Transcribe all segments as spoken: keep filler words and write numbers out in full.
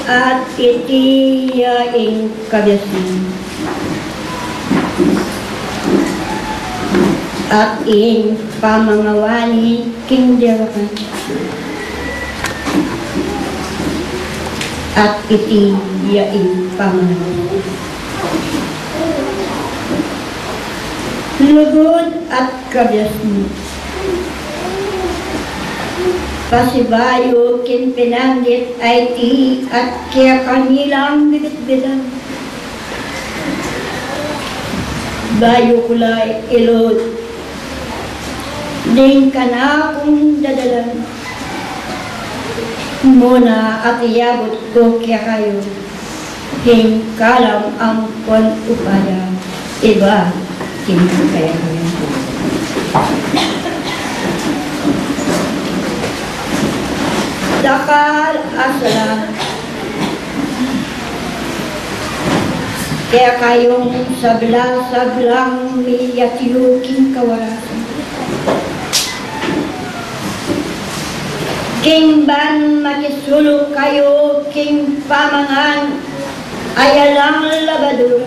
At iti ya ing kabiasnan, at ing pamangawani king dewakan, at iti ya ing pamangawani. Lugud at kabiasnan. Pasibayu king pinandit a iti at kekanilang bibitbitan. Bayu ku la ilud ding kanakung dadalan, muna at iyabut ku kekayu ing kalam ampon upaya ibat king kekayu. Dakal a salamat kekayung sabla-sablang miyatyu king kawarasan. King ban makisuluk kayu king pamangan a yalang labadura,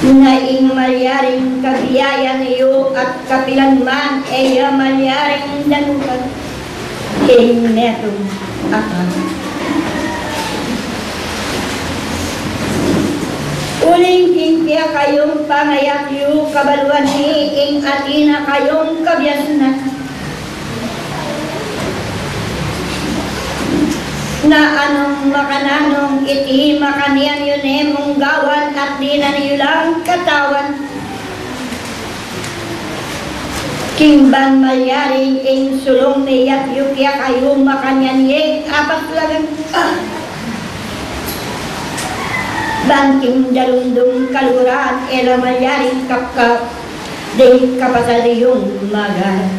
na ing malyaring kabiayan yu at kapilan man e ya malyaring danupan ing metung a tau. Uling king kekayung pangayat yu kabaluan mi ing atin a kayung kabiasnan, na anung makananung iti makanyan yu ne mung gawan at dinan yu lang katawan. King ban malyaring ing sulung miyatyu kekayu makanyan yeng apaslagan, ban king dalumdum kaluguran e la malyaring kapkap ding kapatad yung magaran.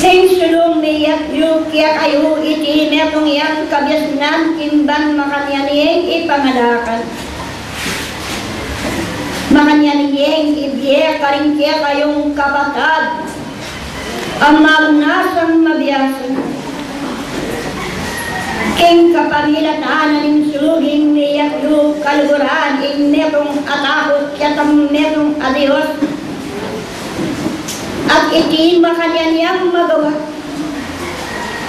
King sulung miyatyu kekayu iti metung yang kabiasnan king ban makanyan yeng ipangalakal, makanyan yeng ibie karing kekayung kapatad a magnasang mabiasa. King kapamilatan na ning sulung miyatyu kaluguran ing metung a takut ketang metung a Dios, at iti makanyan yang magawa,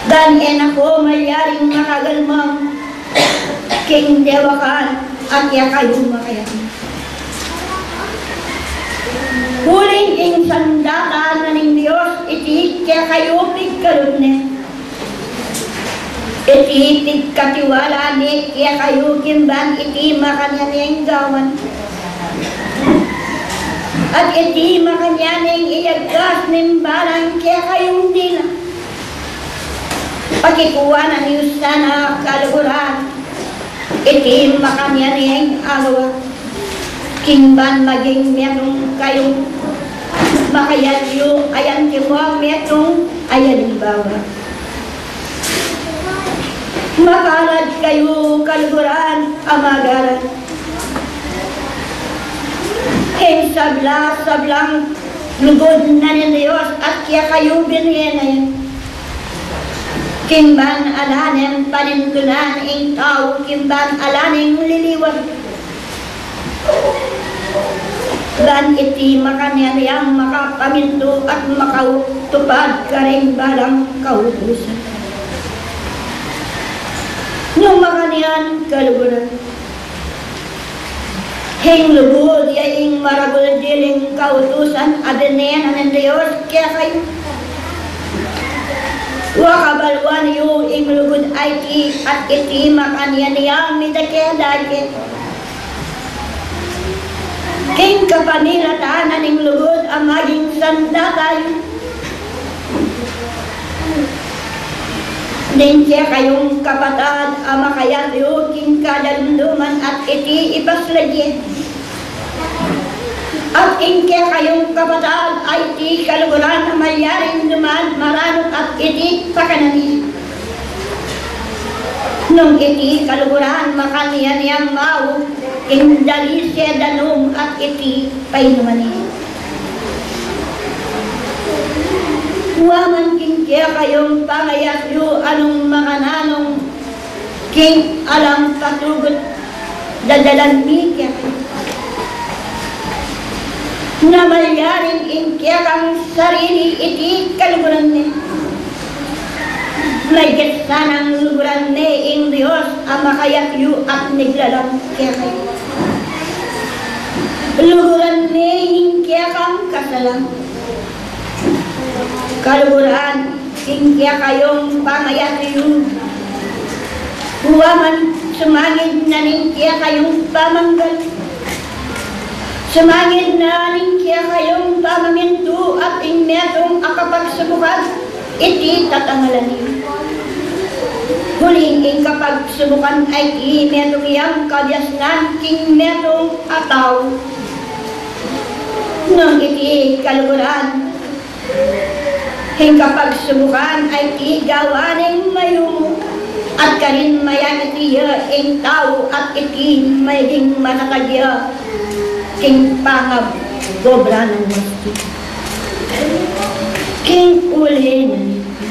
dan e na ku malyaring makagalmang king dewakan a kekayu makayari. Uling ing sandata na ning Dios iti kekayu pigkalub ne, iti pigkatiwala ne kekayu king ban iti makanyan yang gawan, at iti makanyan yang iyagas ning balang kekayung dila. Pakikuanan yu sana kaluguran iti makanyan yang agawa, king ban maging metung kayung makayatyu a antimong metung a alimbawa. Mapalad kayu kaluguran a magaran. King sabla-sablang lugud na ning Dios at kekayu binie na yan, king ban ala neng panintunan ing tau, king ban ala neng liliwan, ban iti makanyan yang makapamintu at makautupad karing balang kautusan. Nung makanyan kaluguran, ing lugud ya ing maragul diling kautusan a binie na ning Dios kekayu. Wa, kabaluan yu ing lugud a iti at iti makanyan yang midake-dake. King kapamilatan na ning lugud a maging sandata yu, ning kekayung kapatad a makayatyu king kadalumduman at iti ipasladye, at ing kekayung kapatad a iti kaluguran a malyaring duman maranut at iti pakanan ne. Nung iti kaluguran makanyan yang mau ing dalise, danum at iti painuman ne. Wa man king kekayung pangayat yu, anung makananung king alang patugut dadalan mi kekayu. Na malyarin ing kekang sarili iti kaluguran ne. Maygit sanang luguran ne ing Dios a makayat yu at miglalang kekayu. Luguran ne ing kekang kasalan. Kaluguran, ing kekayung pangayat yu, wa man sumangid na ning kekayung pamanggal. Sumangid na ning kekayung pamamintu at ing metung a kapagsubukan, iti tatangalan yu. Uling ing kapagsubukan a iti metung yang kabiasnan king metung a tau. Nung iti kaluguran, ing kapagsubukan a iti gawa neng mayumu, at karin mayakit ya ing tau at iti maging matatag ya king pangagobra nang wasti. King uli na niti,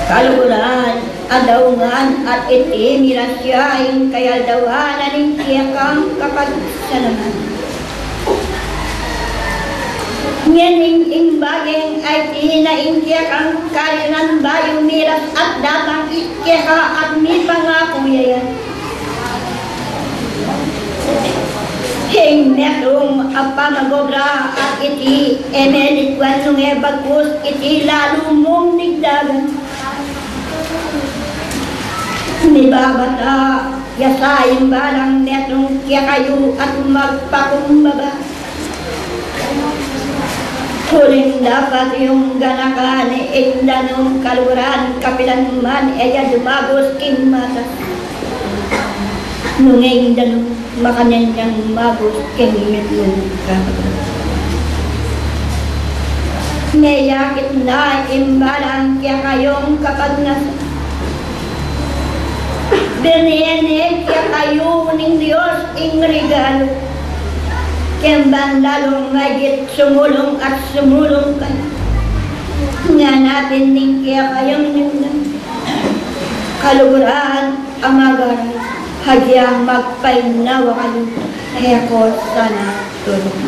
kaluguran, adaungan at iti miras ya ing kayaldawan na ning kekang kapagsalamat. Ngening ing baging a iti na ing kekang karinan bayu miras at datang keka at mipangaku ya yan. Ing metung a pamagobra at iti e melikuan nung e bagkus iti lalu mung digdagan. Mibabata ya sa imbalang metung kekayu at magpakumbaba. Uling dapat yung ganakan ing danum kaluguran kapilan man e ya dumagus king matas. Nung ing danum makanyan yang magus king mitlung kaluguran. Meyakit na imbalang kekayung kapagnasan. Binye ne kekayu ning Dios ing regalu. King ban lalung maygit sumulung at sumulung kayu. Nganapin ning kekayung ninggan. Kaluguran a magaran, agyang magpainawa kayu, e ko sana tulung.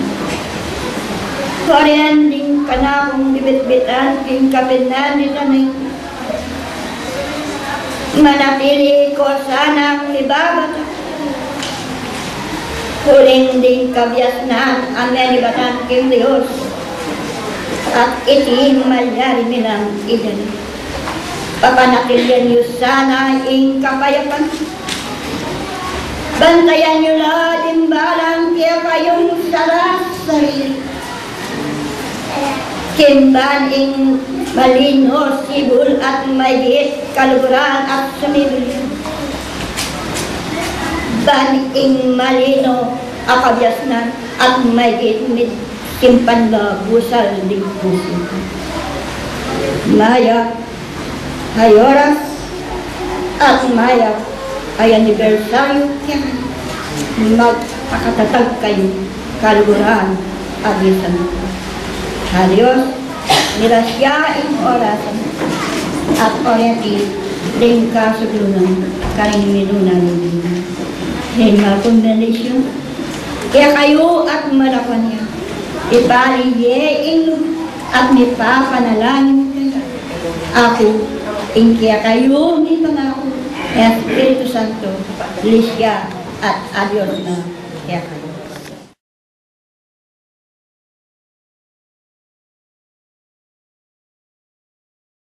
Orian ding kanakung bibitbitan king kapinan ni Tanay. Manatili ko sanang mibabata. Uling ding kabiasnan a menibatan king Dios. At iti malyari mi nang idala. Papanatilian yu sana ing kapayapan. Bantayan yu la ding balang kekayung sarasarili. King ban ing malino sibul at maygit kaluguran at sumibul. Ban ing malino a kabiasnan at maygit mit king panlabusal ding pusu. Mayap a oras at mayap a anibersaryu kekayu. Magpakatatag kayu, kaluguran a bisan. A Dios, mirasya ing orasan at oreti ding kasuglunan karing minuna ning Ginu. Ing makundanisyon kekayu at malapan ya. Ipali ye ing lugud at mipapanalangin kekayu. Aku, ing kekayu mipangaku, Espiritu Santo, lisya at a Dios na kekayu.